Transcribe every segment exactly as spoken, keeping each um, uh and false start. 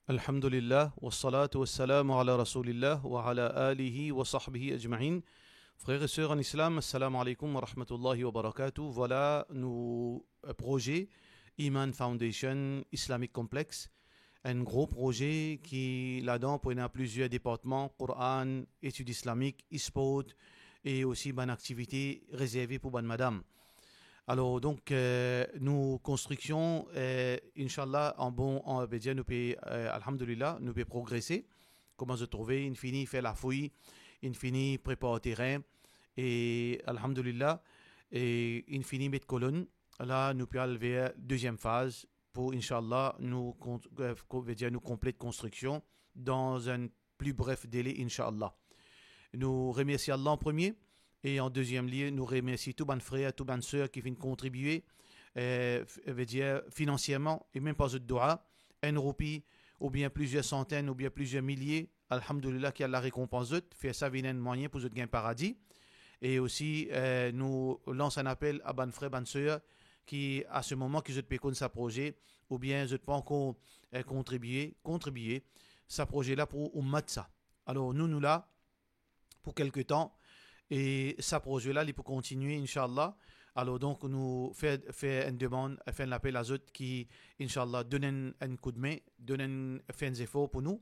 Alhamdulillah, wassalatu wassalamu ala Rasoulillah, wa ala alihi wa sahbihi ajma'in. Frer e ser an Islam, assalamu alaikum wa rahmatullahi wa barakatuh. Vwala, nou, eh, proze Iman Foundation Islamic Complex, enn gro proze ki ladan pou ena plizier departman, Koran, etid islamik, sport, e osi bann aktivite rezerve pou bann madam. Alor, donk, eh, nou konstriksion, eh, inshallah, an bon, an, vedir nou pe, eh, alhamdulillah, nou pe progrese. Kouma zot trouve, inn fini fer lafouy, inn fini prepar terin, e alhamdulillah, e inn fini met kolonn. La, nou pe al ver deziem faz pou, inshallah, nou kon-, eh, ko-, vedir nou konplet konstriksion dan enn pli bref dele, inshallah. Nou remersi Allah an premie, e an deziem lie, nou remersi tou bann frer, tou bann ser ki finn kontribie, eh, f-, vedir finansierman, e mem par zot dua, enn roupi, oubien plizier santenn, oubien plizier milie, alhamdulillah, ki Allah rekonpans zot, fer sa vinn enn mwayin pou zot gagn paradi. E osi, eh, nou lans enn apel a bann frer, bann ser ki, a se moman ki zot pe konn sa proze, oubien zot pa ankor, eh, kontribie, kontribie. Sa proze la pou oumat sa. Alor, nou, nou la pou kelke tan, e sa proze la, li pou kontinie, inshallah. Alor, donk, nou fer, fer enn demann, fer enn lapel a zot ki, inshallah, donn enn, enn koudme, donn enn, fer enn zefor pou nou,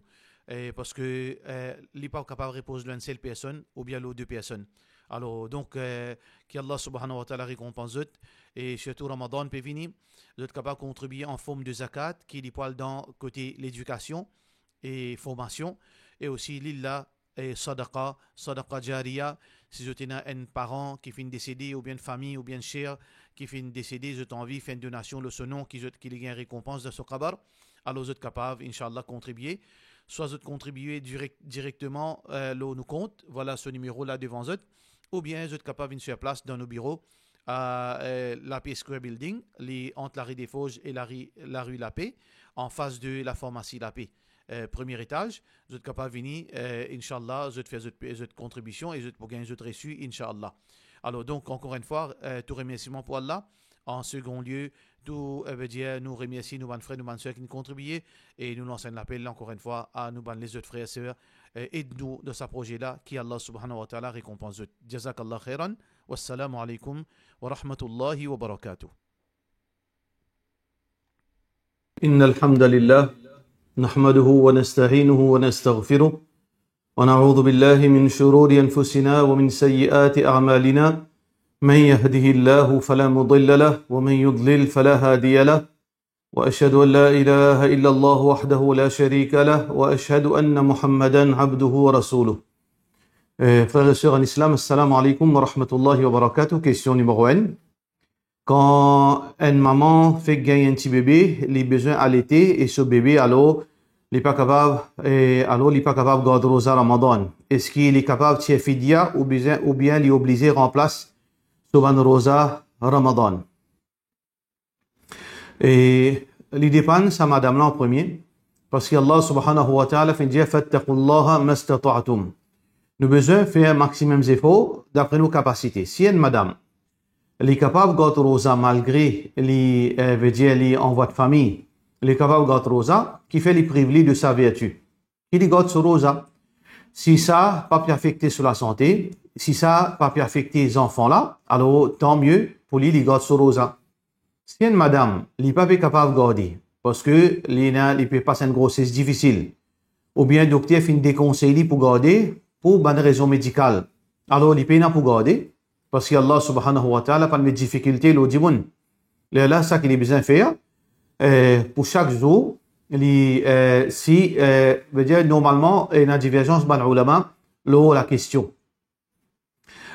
e parski, eh, li pa kapav repoz lor enn sel personn oubien lor de personn. Alor, donk, eh, ki Allah subhanahu wa ta'ala rekonpans zot, e sirtou Ramadan pe vini, zot kapav kontribie an form de zakat, ki li pou al dan kote ledikasion e formasion, e osi li la, e sadaqa, sadaqa jariya, si zot ena enn paran ki finn desede, oubien enn fami, oubien enn ser ki finn desede, zot anvi fer enn donasion lor so non, ki zot, ki li gagn rekonpans dan so kabar, alor zot kapav, inshallah, kontribie. Swa zot kontribie direk-, direkteman, eh, lor nou kont, vwala so nimero la devan zot, oubien zot kapav vinn sir plas dan nou biro, a, eh, Lapé Square Building, li ant Lari Desforges e Lari, Lari Lapé, anfas de lafarmasi Lapé, eh, premie etaz. Zot kapav vini, eh, inshallah, zot fer zot, zot kontribision e zot pou gagn zot resi, inshallah. Alor, donk, ankor enn fwa, eh, tou remersiman pou Allah. An segon lie, tou, eh, vedir, nou remersi nou bann frer, nou bann ser ki kontribie, e nou lans enn lapel, ankor enn fwa, a nou bann lezot frer, ser, eh, ed nou dan sa proze la, ki Allah subhanahu wa ta'ala rekonpans zot. Jazakallah khairan. Wassalamu alaikum wa rahmatullahi wa barakatuh. إن الحمد لله نحمده ونستعينه ونستغفره، ونعوذ بالله من شرور أنفسنا ومن سيئات أعمالنا. من يهده الله فلا مضل له، ومن يضلل فلا هادي له. وأشهد أن لا إله إلا الله وحده لا شريك له، وأشهد أن محمدا عبده ورسوله. Eh, frer e ser an Islam, assalamu alaikum wa rahmatullahi wa barakatuh. Kestion nimero enn. Kan enn mama fek gagn enn ti bebe, li bizin alete e so bebe, alor li pa kapav, eh, alor li pa kapav gard roza Ramadan. Eski li kapav tir fidya oubien, oubien li oblize ranplas so bann roza Ramadan? E li depann sa madam la an premie, parski Allah subhanahu wa ta'ala finn dir, "Fattaqullaha mastata'tum." Nou bizin fer maximum zefor dapre nou kapasite. Si enn madam, li kapav gard roza malgre li, eh, vedir li an vwa de fami, li kapav gard roza, kifer li priv li de sa verti? Ki li gard so roza. Si sa pa pe afekte so lasante, si sa pa pe afekte zanfan la, alor tan mie pou li, li gard so roza. Si enn madam, li pa pe kapav garde, parski li ena, li pe pas enn groses difisil, oubien dokter finn dekonsey li pou garde pou bann rezon medikal, alor li pena pou garde, parski Allah subhanahu wa ta'ala pa met difikilte lor dimoun. Lerla sa ki li bizin fer, eh, pou sak zour, li, eh, si, eh, vedir normalman, ena diverzans bann oulama lor lakestion.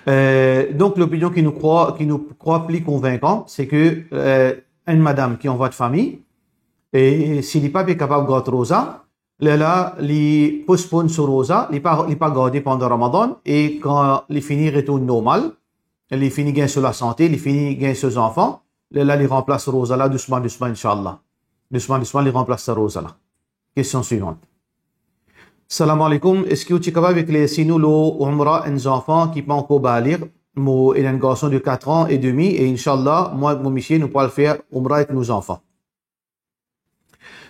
Eh, donk, lopinion ki nou krwar, ki nou krwar pli konvinkan, se ke, eh, enn madam ki an vwa de fami, e si li pa pe kapav gard roza, lerla li posponn so roza, li pa, li pa garde pandan Ramadan, e kan li fini retourn normal, li fini gagn so lasante, li fini gagn so zanfan, lerla li ranplas roza la dousman, dousman, inshallah. Dousman, dousman, li ranplas sa roza la. Kestion swivant. Salam alaikum, eski ou ti kapav eklersi nou lor oumra enn zanfan ki pa ankor baligh? Mo ena enn garson de katran edmi e, inshallah, mwa ek mo misie, nou pou al fer oumra ek nou zanfan.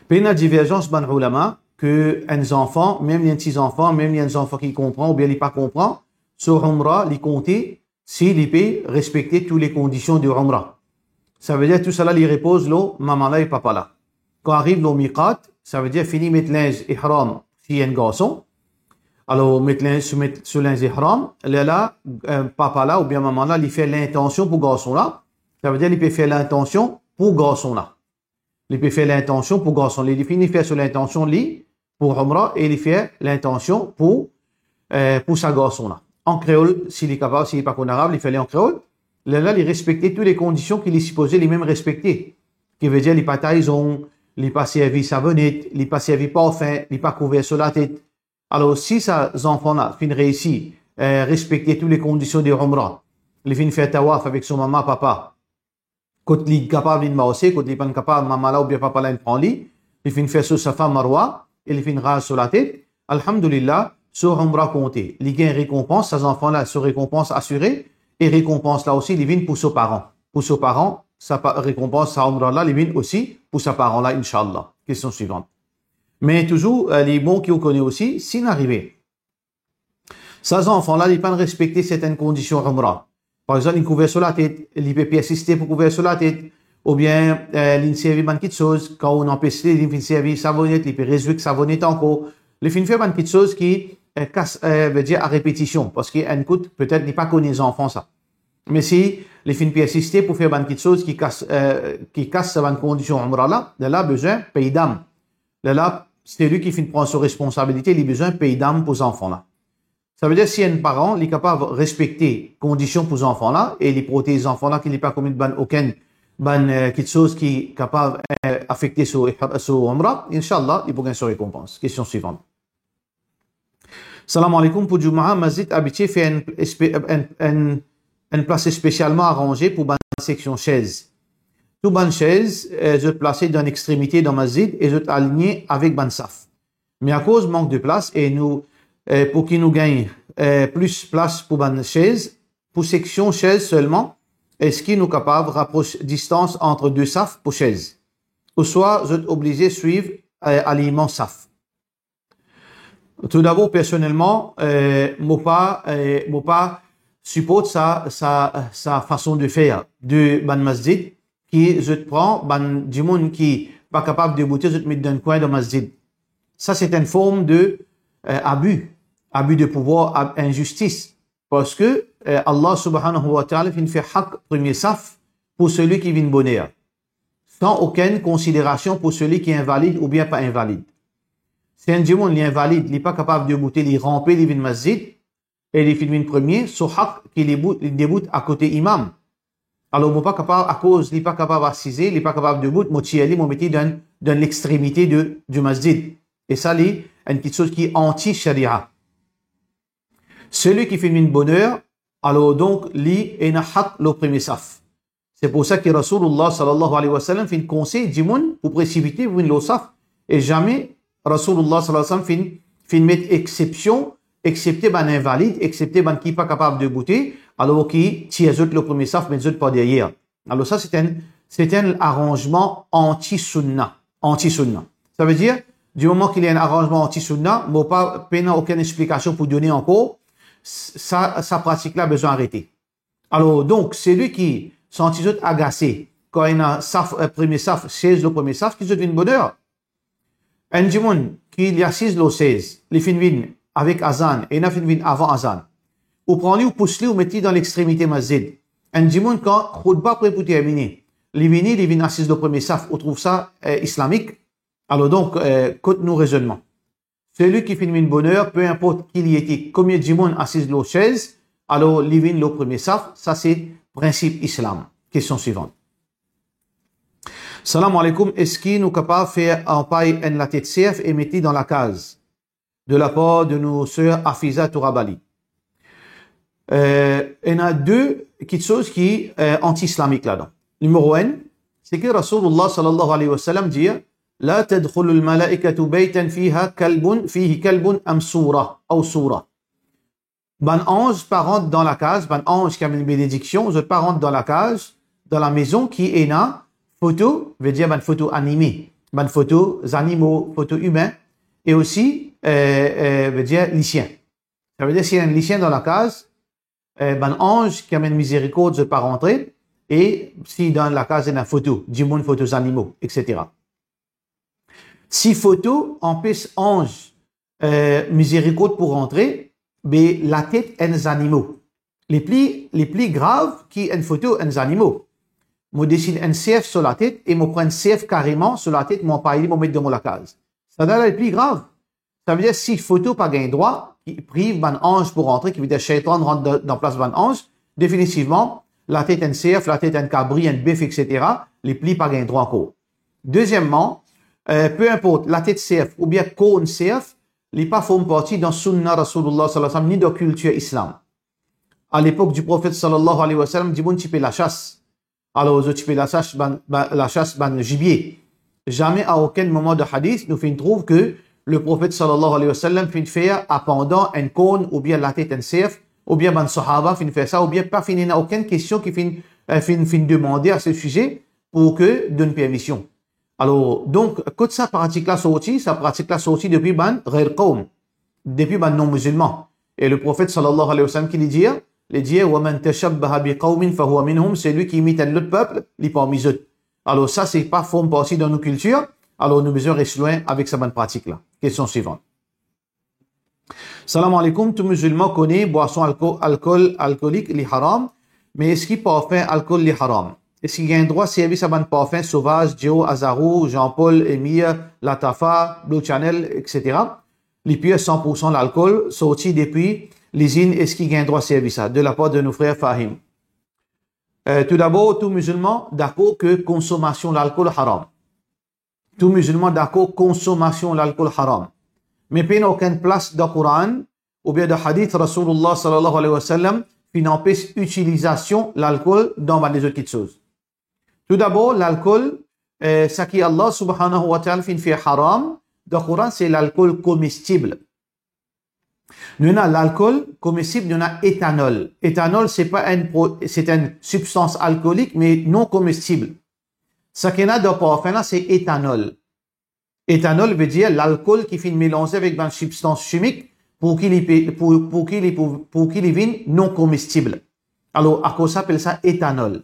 Pena diverzans bann oulama ke enn zanfan, mem li enn ti zanfan, mem li enn zanfan ki konpran oubien li pa konpran, so umra li konte si li pe respekte tou le kondision de umra. Savedir tou sala li repoz lor mama la e papa la. Kan ariv lor miqat, savedir fini met linz ihram si enn garson. Alor, met linz, so met so linz ihram, lerla, eh, papa la oubien mama la, li fer lintansion pou garson la. Savedir li pe fer lintansion pou garson la. Li pe fer lintansion pou garson li. Li fini fer so lintansion li pou umra e li fer lintansion pou, eh, pou sa garson la. An kreol, si li kapav, si li pa konn arab, li fer li an kreol. Lerla, li respekte tou le kondision ki li sipoze limem respekte. Ki vedir li pa tay zong, li pa servi savonet, li pa servi parfin, li pa kouver so latet. Alor, si sa zanfan la finn reisi, eh, respekte tou le kondision de umra, li finn fer tawaf avek so mama, papa, kot li kapav, li marse, kot li pann kapav, mama la oubien papa la inn pran li, li finn fer so Safa, Marwa, e li finn raz so latet, alhamdulillah, so umra konte. Li gagn rekonpans, sa zanfan la, so rekonpans asire, e rekonpans la osi, li vinn pou so paran. Pou so paran, sa pa-, rekonpans sa umra la, li vinn osi pou sa paran la, inshallah. Kestion swivan. Me touzour, eh, li bon ki ou kone osi, si inn arive sa zanfan la, li pann respekte sertenn kondision umra. Par exanp, li kouver so latet, li pe persiste pou kouver so latet, oubien, eh, li servi bann kitsoz, kan ou anpes li, li finn servi savonet, li pe rezwit savonet ankor, li finn fer bann kitsoz ki, eh, kas, eh, vedir a repetision, parski enn kout, petet li pa kone zanfan sa. Me si li finn persiste pou fer bann kitsoz ki kas, eh, ki kas sa bann kondision umra la, lerla bizin pey dam. Lerla, seli ki finn pran so responsabilite, li bizin pey dam pou zanfan la. Savedir si enn paran, li kapav respekte kondision pou zanfan la e li protez zanfan la, ki li pa komet bann okenn, bann, eh, kitsoz ki kapav, eh, afekte so, so umra, inshallah, li pou gagn so rekonpans. Kestion swivan. Salam aleykoum, pou Jumaa, masjid abitie fer enn espe-, enn, enn, enn plas espesialman aranze pou bann seksion sez. Tou bann sez, eh, zot plase dan lextremite dan masjid e zot aligne avek bann saf. Me akoz mank de plas e nou, eh, pou ki nou gagn, eh, plis plas pou bann sez, pou seksion sez selman, eski nou kapav rapros distans ant de saf pou sez? Ouswa zot oblize swiv, eh, alinyman saf? Toudabor, personelman, eh, mo pa, eh, mo pa siport sa, sa, sa fason de fer de bann masjid ki zot pran bann dimoun ki pa kapav deboute, zot met dan enn kwin dan masjid. Sa, se enn form de, eh, abi, abi de pouvwar, ab-, inzistis. Parski, eh, Allah subhanahu wa ta'ala finn fer hak premie saf pou seli ki vinn boner, san okenn konsiderasion pou seli ki invalid oubien pa invalid. Si enn dimoun li invalid, li pa kapav deboute, li ranpe, li vinn masjid, e li finn vinn premie, so hak ki li bout, li debout akote imam. Alor, mo pa kapav, akoz li pa kapav asize, li pa kapav debout, mo tir li, mo met li dan, dan lextremite de, di masjid. E sa, li enn kitsoz ki anti sharia. Seli ki finn vinn boner, alor donk, li ena hak lor premie saf. Se pou sa ki Rasoulullah sallallahu alayhi wa sallam finn konsey dimoun pou presipite pou vinn lor saf, e zame Rasoulullah sallallahu alayhi wa sallam finn, finn met exsepsion, exsepte bann invalid, exsepte bann ki pa kapav deboute, alor ki tir zot lor premie saf, met zot par deryer. Alor sa, se enn, se enn aranzman anti-sunna, anti-sunna. Savedir, di moman ki li enn aranzman anti-sunna, mo pa, pena okenn explikasion pou done ankor, sa, sa pratik la bizin arete. Alor, donk, seli ki santi zot agase kan ena saf, eh, premie saf, sez lor premie saf, ki zot vinn boner. Enn dimoun ki li asiz lor sez, li finn vinn avek azan, ena finn vinn avan azan. Ou pran li, ou pous li, ou met li dan lextremite masjid. Enn dimoun, kan khoutba pre pou termine, li vini, li vinn asiz lor premie saf, ou trouv sa, eh, islamik? Alor donk, eh, kot nou rezonnman? Seli ki finn vinn boner, pe inport ki li ete, konbien dimoun asiz lor sez, alor li vinn lor premie saf, sa se prinsip Islam. Kestion swivan. Salam aleykoum, eski nou kapav fer anpay enn latet serf e met li dan lakaz? De la par de nou ser Afiza Tourabali. Eh, ena de kitsoz ki, eh, anti-islamik ladan. Nimero enn, se ki Rasoulullah sallallahu alayhi wa sallam dir, "La tadkhulul malaikatu baytan fiha kalbun, fihi kalbun am sura, aw sura." Bann anz pa rant dan lakaz, bann anz ki amenn benediksion, zot pa rant dan lakaz, dan lamezon ki ena foto, vedir bann foto anime, bann foto zanimo, foto imin, e osi, eh, eh, vedir lisien. Savedir, si ena lisien dan lakaz, eh, bann anz ki amenn mizerikord, zot pa rantre, e si dan lakaz ena foto, dimoun foto zanimo, et cetera. Si foto anpes anz, eh, mizerikord pou rantre, be latet enn zanimo. Li pli, li pli grav ki enn foto enn zanimo. Mo desin enn serf so latet e mo pran enn serf kareman so latet, mo anpay li, mo met dan mo lakaz. Sa la li pli grav. Savedir, si foto pa gagn drwa, ki priv bann anz pou rantre, ki vedir Seytan rant dan, dan plas bann anz, definitivman, latet enn serf, latet enn kabri, enn bef, et cetera, li pli pa gagn drwa ankor. Dezieman, eh, pe inport, latet serf oubien korn serf, li pa form parti dan sunna Rasoulillah sallallahu alayhi wa sallam, ni dan kiltir islam. A lepok di Profet sallallahu alayhi wa sallam, dimoun ti pe lasas. Alor, zot ti pe lasas bann, bann, lasas bann zibie. Zame a okenn moman dan hadis, nou finn trouv ke le Profet sallallahu alayhi wa sallam finn fer apandan enn korn oubien latet enn serf, oubien bann sahaba finn fer sa, oubien pa finn ena okenn kestion ki finn, eh, finn, finn demande a se size pou ke donn permision. Alor, donk, kot sa pratik la sorti? Sa pratik la sorti depi bann ghayr qawm, depi bann non-mizilman. E le Profet sallallahu alayhi wa sallam ki li dir, li dir, "Wa man tashabbaha bi qawmin fahuwa minhum", selwi ki imit enn lot pep, li parmi zot. Alor, sa se pa form parti dan nou kiltir, alor nou bizin res lwin avek sa bann pratik la. Kestion swivan. Salam aleykoum, tou mizilman kone bwason alko-, alkol, alkolik, li haram, me eski parfin alkol li haram? Eski gagn drwa servi sa bann parfin sovaz, Dior, Azaroo, Jean Paul, Emir, Lattafa, Blue Channel, et cetera? Li pir san pour san lalkol, sorti depi lizinn, eski gagn drwa servi sa? De lapar de nou frer Fahim. Eh, tou dabor, tou mizilman dakor ke konsomasion lalkol haram. Tou mizilman dakor konsomasion lalkol haram. Me pena okenn plas dan Koran oubien dan hadis Rasoulillah sallallahu alayhi wa sallam finn anpes itilizasion lalkol dan bann lezot kiksoz. Tou dabor, lalkol, eh, sa ki Allah subhanahu wa ta'ala finn fer haram dan Koran, se lalkol komestib. Nou ena lalkol komestib, nou ena etanol. Etanol, se pa enn pro-, se enn sibstans alkolik, me non komestib. Sa ki ena dan parfin la, se etanol. Etanol vedir lalkol ki finn melanze avek bann sibstans simik pou ki li pe-, pou, pou ki li, pou, pou ki li vinn non komestib. Alor, akoz sa apel sa etanol.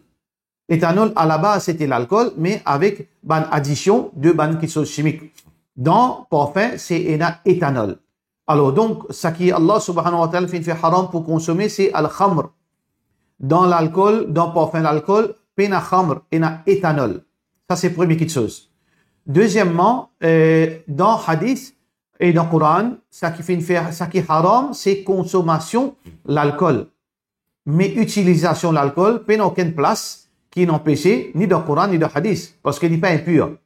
Etanol, alabaz, se te lalkol, me avek bann adision de bann kiksoz simik. Dan parfin, se ena etanol. Alor, donk, sa ki Allah subhanahu wa ta'ala finn fer haram pou konsome, se al-khamr. Dan lalkol, dan parfin lalkol, pena khamr, ena etanol. Sa se premie kiksoz. Dezieman, eh, dan hadis e dan Koran, sa ki finn fer, sa ki haram, se konsomasion lalkol. Me itilizasion lalkol, pena okenn plas ki anpese, ni dan Koran, ni dan hadis, parski li pa inpir.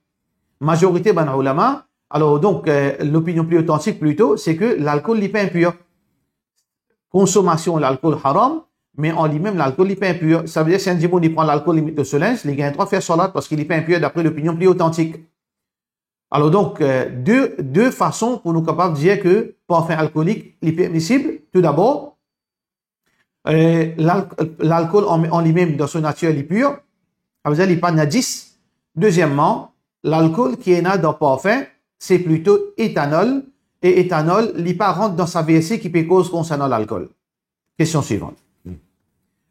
Mazorite bann oulama, alor donk, eh, lopinion pli otantik plito, se ke lalkol li pa inpir. Konsomasion lalkol haram, me an limem lalkol li pa inpir. Savedir si enn dimoun li pran lalkol, li met lor so linz, li gagn drwa fer salat parski li pa inpir dapre lopinion pli otantik. Alor donk, eh, de, de fason pou nou kapav dir ke parfin alkolik li permisib. Tou dabor, eh, lal-, lalkol an, an limem dan so natir li pir, savedir li pa najis. Dezieman, lalkol ki ena dan parfin, se plito etanol, e etanol, li pa rant dan sa verse ki pe koz konsernan lalkol. Kestion swivan.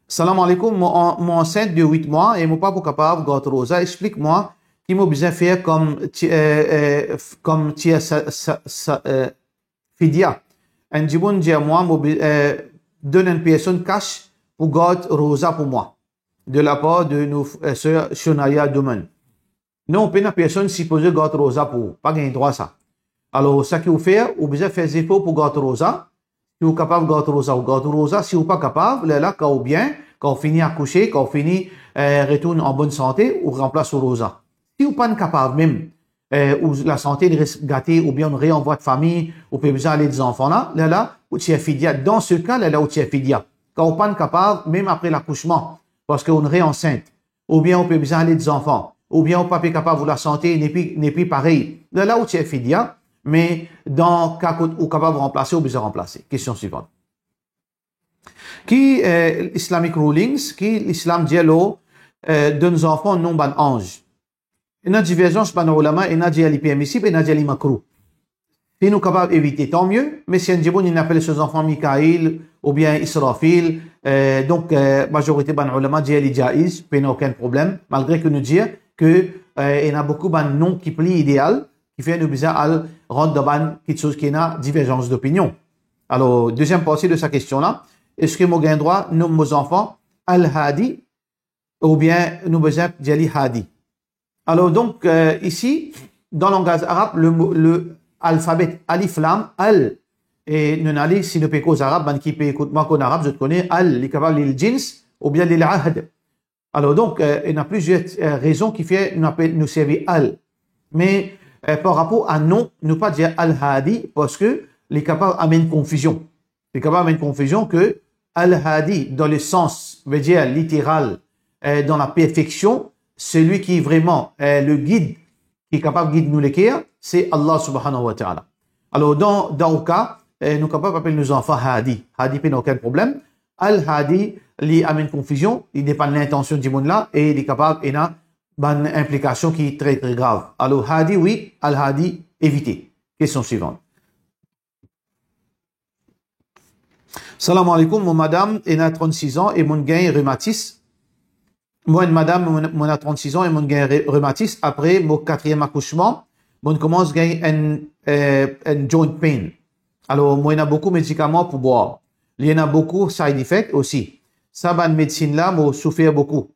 Salam aleykoum, mo an-, mo ansint de wit mwa e mo pa pou kapav gard roza. Explik mwa ki mo bizin fer kom ti-, eh, eh, f-, kom tir sa, sa, sa, eh, fidya. Enn dimoun dir mwa, mo bi-, eh, donn enn personn kas pou gard roza pou mwa, de lapar de nou, eh, ser Shonaya Doman. Non, pena personn sipoze gard roza pou ou, pa gagn drwa sa. Alor, sa ki ou fer, ou bizin fer zefor pou gard roza. Si ou kapav gard roza, ou gard roza. Si ou pa kapav, lerla, kan ou bien, kan ou fini akouse, kan ou fini, eh, retourn an bonn sante, ou ranplas ou roza. Si ou pa'nn kapav mem, eh, ou lasante li res gate, oubien ou reanvwa fami, ou pe bizin ale zanfan la, lerla, ou tir fidya. Dan se ka, lerla, ou tir fidya. Kan ou pa'nn kapav, mem apre lakousman, parski ou re ansint, oubien ou pe bizin ale zanfan, oubien ou pa pe kapav, ou lasante nepli, nepli parey, lerla ou tir fidya, me dan ka kot ou kapav ranplase, ou bizin ranplase. Kestion swivan. Ki, eh, Islamic rulings, ki Lislam dir lor, eh, donn zanfan nom bann anz? Ena diverzans bann oulama, ena dir li permisib, ena dir li makrouh. Si nou kapav evite, tan mie, me si enn dimoun inn apel so zanfan Mikail oubien Israfil, eh, donk, eh, mazorite bann oulama dir li jaiz, pena okenn problem, malgre ke nou dir ke, eh, ena boukou bann non ki pli ideal, ki fer nou bizin al rant dan bann kiksoz ki ena diverzans dopinion. Alor, deziem parti de sa kestion la, eski mo gagn drwa nom mo zanfan Al-Hadi oubien nou bizin dir li Hadi? Alor, donk, eh, isi, dan langaz arab, le mo, le alfabet alif lam, al, e nou ena li, si nou pe koz arab, bann ki pe ekout mwa konn arab, zot kone al, li kapav lil jins oubien lil ahd. Alor, donk, eh, ena plizier, eh, rezon ki fer nou apel, nou servi al. Me, eh, par rapor a non, nou pa dir Al-Hadi, parski li kapav amenn konfizion. Li kapav amenn konfizion ke Al-Hadi, dan le sans, vedir literal, eh, dan laperfeksion, selwi ki vreman, eh, le gid, ki kapav gid nou leker, se Allah Subhanahu wa Ta'ala. Alor, dan, dan ou ka, eh, nou kapav apel nou zanfan Hadi. Hadi pena okenn problem. Al-Hadi, li amenn konfizion, li depann lintansion dimoun la, e li kapav ena bann inplikasion ki tre, tre grav. Alor, Hadi, wi, Al-Hadi, evite. Kestion swivan. Salam aleykoum, mo madam ena trannsis an e mo'nn gagn rematis. Mo enn madam, mo, mo ena trannsis an e mo'nn gagn re-, rematis apre mo katriem akousman, mo'nn koumans gagn enn, eh, enn joint pain. Alor, mo ena boukou medikaman pou bwar. Li ena boukou side effect osi. Sa bann medsin la, mo soufer boukou.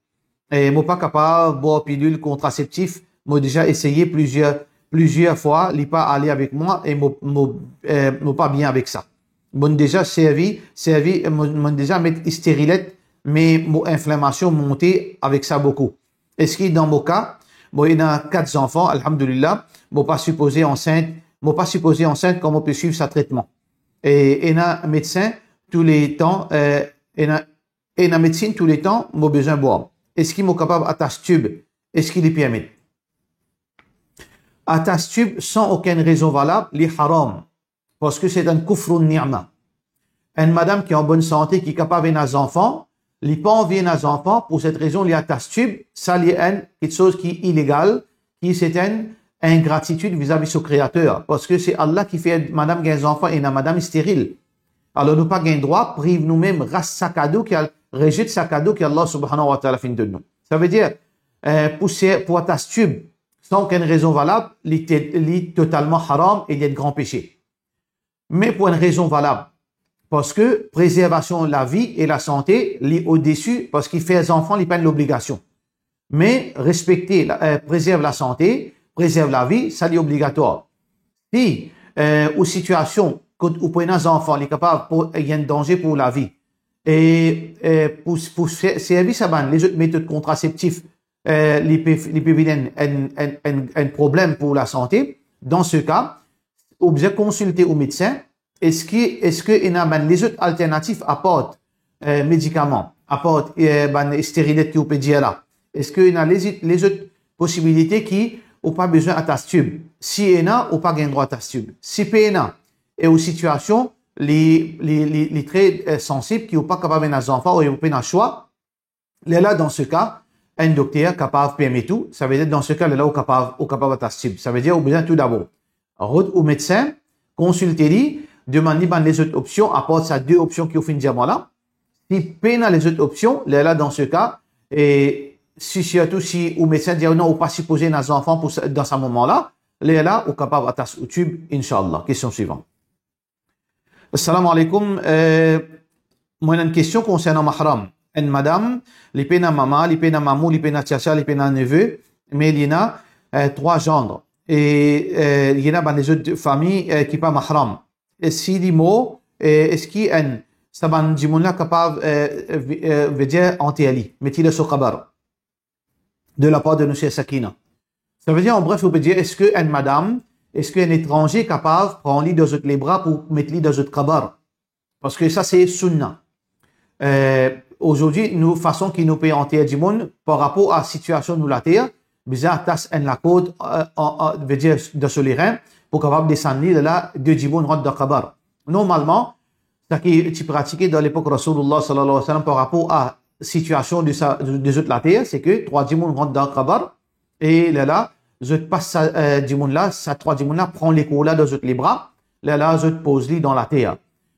E mo pa kapav bwar pilil kontraseptif. Mo deza eseye plizier, plizier fwa, li pa ale avek mwa e mo, mo, eh, mo pa bien avek sa. Mo'nn deza servi, servi, eh, mo, mo'nn deza met sterilet, me mo inflamasion monte avek sa boukou. Eski dan mo ka, mo ena kat zanfan, alhamdulillah, mo pa sipoze ansint, mo pa sipoze ansint kan mo pe swiv sa tretman. E ena medsin touletan, eh, ena ena medsin touletan mo bizin bwar. Eski mo kapav atas tib? Eski li permet? Atas tib san okenn rezon valab, li haram, parski se enn kufrun ni'ma. Enn madam ki an bonn sante, ki kapav ena zanfan, li pa anvi ena zanfan, pou set rezon li atas tib, sa li enn kiksoz ki ilegal, ki se enn ingratitid vizavi so Kreater, parski se Allah ki fer madam gagn zanfan, ena madam steril. Alor nou pa gagn drwa priv noumem ras sa kado ki al-, rezet sa kado ki Allah Subhanahu wa Ta'ala finn donn nou. Savedir, eh, pou se, pou atas tib, san okenn rezon valab, li te, li totalman haram e li enn gran pese. Me pou enn rezon valab, parski prezervasion lavi e lasante, li odesi, parski fer zanfan, li pa enn lobligasion. Me respekte, la, eh, prezerv lasante, prezerv lavi, sa li obligatwar. Si, eh, ou sitiasion kot ou pou ena zanfan, li kapav pou, eh, enn danze pou lavi. E, eh, pou, pou se-, servi sa bann lezot metod kontraseptif, eh, li pe, li pe vinn enn, enn, enn, enn, enn problem pou lasante, dan se ka, ou bizin konsilte ou medsin, eski, eski ena bann lezot alternatif apart, eh, medikaman, apart, eh, bann sterilet ki ou pe dir la? Eski ena lezi-, lezot posibilite ki ou pa bizin atas tib? Si ena, ou pa gagn drwa atas tib. Si pena, e ou sitiasion, li, li, li, li tre, eh, sansib ki ou pa kapav ena zanfan ou pena swa, lerla, dan se ka, enn dokter kapav permet ou, savedir dan se ka, lerla ou kapav, ou kapav atas tib. Savedir ou bizin toudabor rod ou medsin, konsilte li, demann li bann lezot opsion, apart sa de opsion ki ou finn dir mwa la. Si pena lezot opsion, lerla dan se ka, e si sirtou si ou medsin dir ou non, ou pa sipoze ena zanfan pou sa, dan sa moman la, lerla ou kapav atas ou tib, inshallah. Kestion swivan. Assalamu alaikum. Eh, mo ena enn kestion konsernan mahram. Enn madam, li pena mama, li pena mamou, li pena tiatia, li pena neve, me li ena, eh, trwa zandre. E, eh, li ena bann lezot fami, eh, ki pa mahram. E si li mor, eh, eski enn, sa bann dimoun la kapav, eh, vi-, eh, vedir anter li, met li dan so kabar de lapar de nou ser Sakina. Savedir, an bref, ou pe dir, eski enn madam, eski enn etranze kapav pran li dan zot lebra pou met li dan zot kabar? Parski sa se sunna. Eh, azordi, nou, fason ki nou pe anter dimoun, par rapor a sitiasion nou later, bizin atas enn lakord, eh, an, an, vedir dan so lerin, pou kapav desann li, lerla de dimoun rant dan kabar. Normalman, sa ki ti pratike dan lepok Rasoulillah sallallahu alayhi wa sallam par rapor a sitiasion de sa, de, de zot later, se ke trwa dimoun rant dan kabar, e lerla, zot pas sa, eh, dimoun la, sa trwa dimoun la pran lekor la dan zot lebra, lerla zot poz li dan later.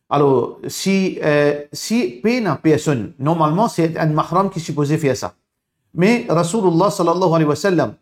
Alor, si, eh, si pena personn, normalman, se enn mahram ki sipoze fer sa. Me Rasoulullah sallallahu alayhi wa sallam,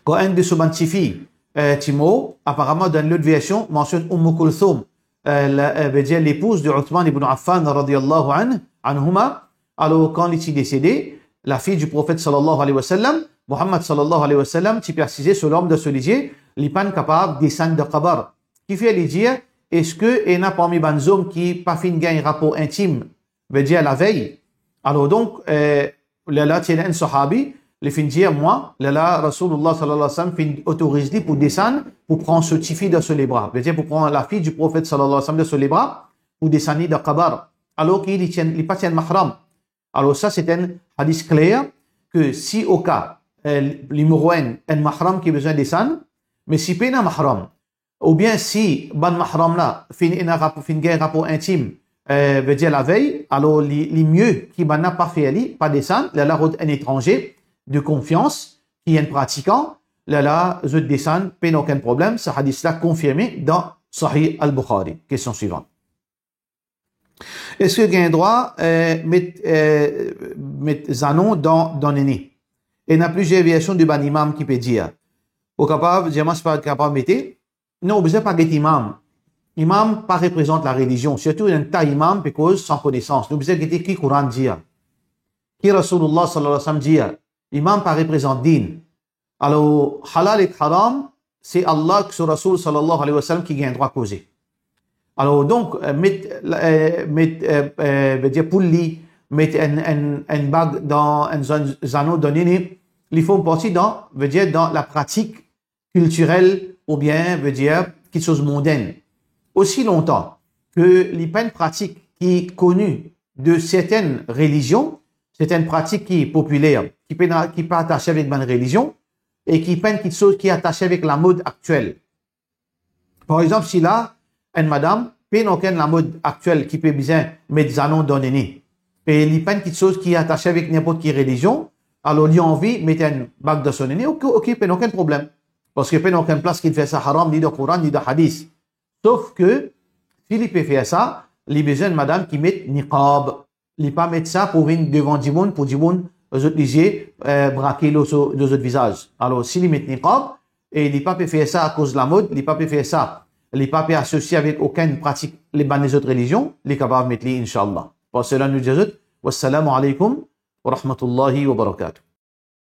kan enn de so bann tifi, eh, ti mor, aparaman dan lot version, mansionn Umm Kulthum, eh, la, eh, vedir lepouz de Uthman ibn Affan radiyallahu anh, anhuma. Alor, kan li ti desede, lafi di Profet sallallahu alayhi wa sallam, Muhammad sallallahu alayhi wa sallam, ti pe asize so larm dan so lizie, li pa'nn kapav desann dan kabar. Kifer li dir, eski ena parmi bann zom ki pa finn gagn rapor intim, vedir lavey? Alor donk, eh, lerla ti ena enn sahabi, li finn dir mwa, lerla Rasoulullah sallallahu alayhi wa sallam finn otoriz li pou desann, pou pran so tifi dan so lebra, vedir pou pran lafi di Profet sallallahu alayhi wa sallam dan so lebra, pou desann li dan kabar, alor ki li ti enn, li pa ti enn mahram. Alor sa, se enn hadis kler ke si oka, eh, li mor enn, enn mahram ki bizin desann, me si pena mahram, oubien si bann mahram la finn ena rap-, finn gagn rapor intim, eh, vedir lavey, alor li, li mie ki bann la pa fer li, pa desann, lerla rod enn etranze de konfians, ki enn pratikan, lerla zot desann, pena okenn problem. Sa hadis la konfirme dan Sahih Al-Bukhari. Kestion swivan. Eski gagn drwa, eh, met, eh, met zanon dan, dan nene? Ena plizier version de bann imam ki pe dir. Ou kapav, diamans pa kapav mete. Non, ou bizin pa get imam. Imam pa reprezant larelizion, sirtou enn ta imam pe koz san konesans. Nou bizin gete ki Koran dir, ki Rasoulullah sallallahu alayhi wa sallam dir. Imam pa reprezant din. Alor, halal ek haram, se Allah ek so Rasoul sallallahu alayhi wa sallam ki gagn drwa koze. Alor donk, eh, met, eh, met, eh, eh, vedir pou li, met enn, enn, enn bag dan, enn zan-, zanon dan nene, li form parti dan, vedir dan lapratik kiltirel oubien, vedir, kiksoz mondenn. Osi lontan ke li pa enn pratik ki koni de sertenn relizion, sertenn pratik ki popiler, ki pena, ki pa atase avek bann relizion, e ki pa enn kiksoz ki atase avek lamod aktiel. Par exanp, si la, enn madam, pena okenn lamod aktiel ki pe bizin met zanon dan nene, e li pa enn kiksoz ki atase avek ninport ki relizion, alor li anvi met enn bag dan so nene, ok, ok, pena okenn problem. Parski pena okenn plas ki fer sa haram, ni dan Koran, ni dan hadis. Sof ke, si li pe fer sa, li bizin enn madam ki met niqab. Li pa met sa pou vinn devan dimoun, pou dimoun, zot lizie, eh, brake lor so, lor zot vizaz. Alor, si li met niqab, e li pa pe fer sa akoz lamod, li pa pe fer sa, li pa pe asosie avek okenn pratik le bann lezot relizion, li kapav met li, inshallah. Par sela, nou dir zot, wassalamu alaykum wa rahmatullahi wa barakatuh.